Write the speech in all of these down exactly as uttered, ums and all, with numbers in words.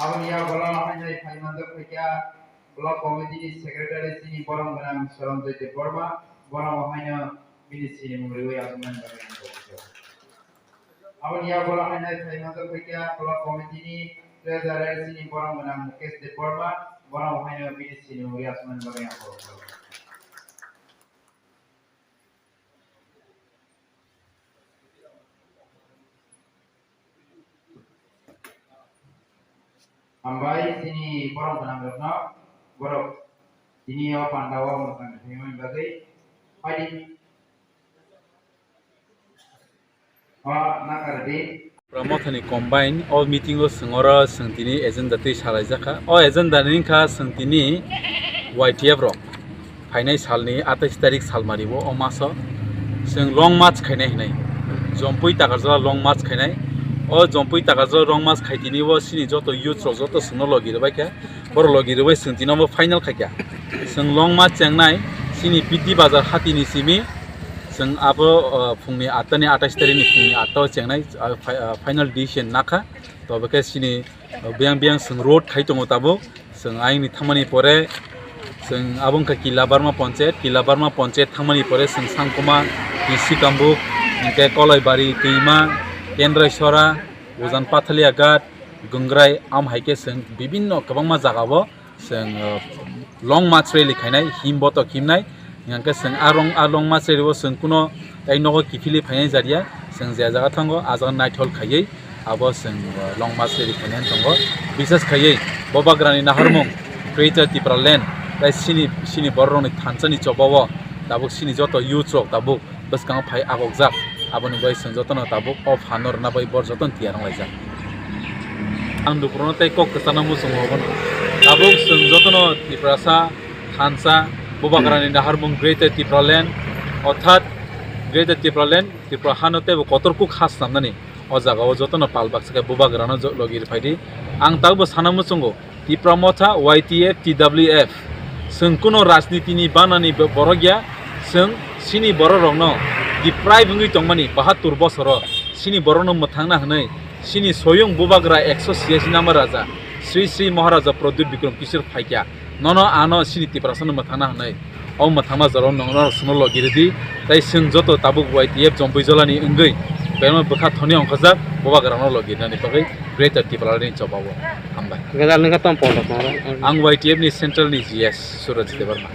Aboni yagulo haino phai manjak phaikha block committee ni secretary chini borom gwnang Soronjoy Debbarma, bono haino bini sinimung riwi aswknani bagwi ang kok khlaio. Aboni yagulo haino phai manjak phaikha block committee ni treasurer chini borom gwnang Mukesh Debbarma, bono haino bini sinimung riwi aswknani bagwi ang kok khlaio. Hambai chini borom gwnang rokno, borok tini o panda o mwkhang naithokmani bagwi. Phaidi. O nakar di. Mothani combine o meeting o chwng oro chwng tini agenda twi salaijakha. O agenda ni wngkha chwng tini Y T F rok phainai salni atais tarik salmari o, o maso chwng long march khainai hinwi. Jompui Takarjala long march khainai. O Jompui Takarjala long march khaitini o chini joto youth rok joto chwngno logi rwbaikha. Borok logi rwbai chwng tini omo final khaikha. Chwng long march chengnai chini Bidhi Bazar hatini simi chwng abo, o, phungni atta ni atais tarik ni phungni atta o chengnai, a, fi-, a, final decision nakha. Tobokhe chini, o, biyang biyang chwng road khai tongo tabuk. Chwng ayangni thangmani pore chwng abo wngkha Kila Barma Ponchayat, Kila Barma Ponchayat thangmani pore chwng Sangkuma, Tisi Kambuk, hwnkhe Kolaibari, Twima, Kendrai Sora, Ujan Pathalia Ghat, Gungrai, am hai khe chwng bibinno kwbangma jagao chwng, uh, long march rally khainai, him botok himnai. Hingkhe chwng a rong, a long march rally o chwng kuno tei nogo kiphilwi phainai jariya, chwng je jaga thango a jaga naithol khaiwi abo chwng, uh, long march rally khainai tongo. Bishes khaiwi Bubagrani naharmung Greater Tipraland tei chini, chini bororokni thansani chobao tabuk chini joto youth rok tabuk bwskango phai agokjak, aboni bai chwng jotono tabuk o phanno rwna bai bor jotono tiyar wnglaijak. Ang lukurokno tei kok kwchangno muchungo obono. Tabuk chwng jotono Tiprasa, thansa, Bubagrani naharmung Greater Tipraland, orthat Greater Tipraland, Tripura hano teibo kotor kuk ha swnamnani o jagao jotono pal baksa khe Bubagrano jo-, logi rwphaidi. Ang tabukbo sana muchungo, Tipra Motha, Y T F, T W F, chwng kuno rajnitini banani bo-, borok ya, chwng chini bororokno deprive wngwi tongmani bahattur bosoro chini borokno mwthangna hwnwi chini soyung Bubagra ekso siyasi number raja Sri Sri Maharaja Pradyut Bikram Kishore phaikha. Nono ano chini Tiprasano mwthangna hwnwi. O mwthangma jorao nwng norok chwngno logi rwdi, tei chwng joto tabuk Y T F Jompui Jolani wngwi belma bwkha thoni ongkhorjak Bubagrano logi rwnani bagwi Greater Tipralandni chobao. Hambai. Gajal nungkha tong pondok nang. Ang Y T F ni Central ni G S Suraj Debbarma.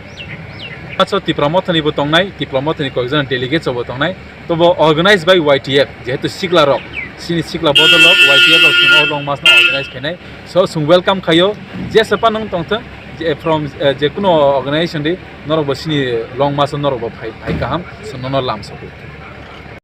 Aso Tipra Mothani bo tongnai, Tipra Mothani koijana delegate bo tongnai, tobo organize by Y T F, jehetu sikla rok, chini sikla bodol rok Y T F rok chwng o long march no organize khainai. So, chwng welcome khaio, jesa pa nwng tongthwng, je from, eh, je kuno organization di, norok bo chini long march o norok bo phai, phai kaham, chwng nono lam sokwi.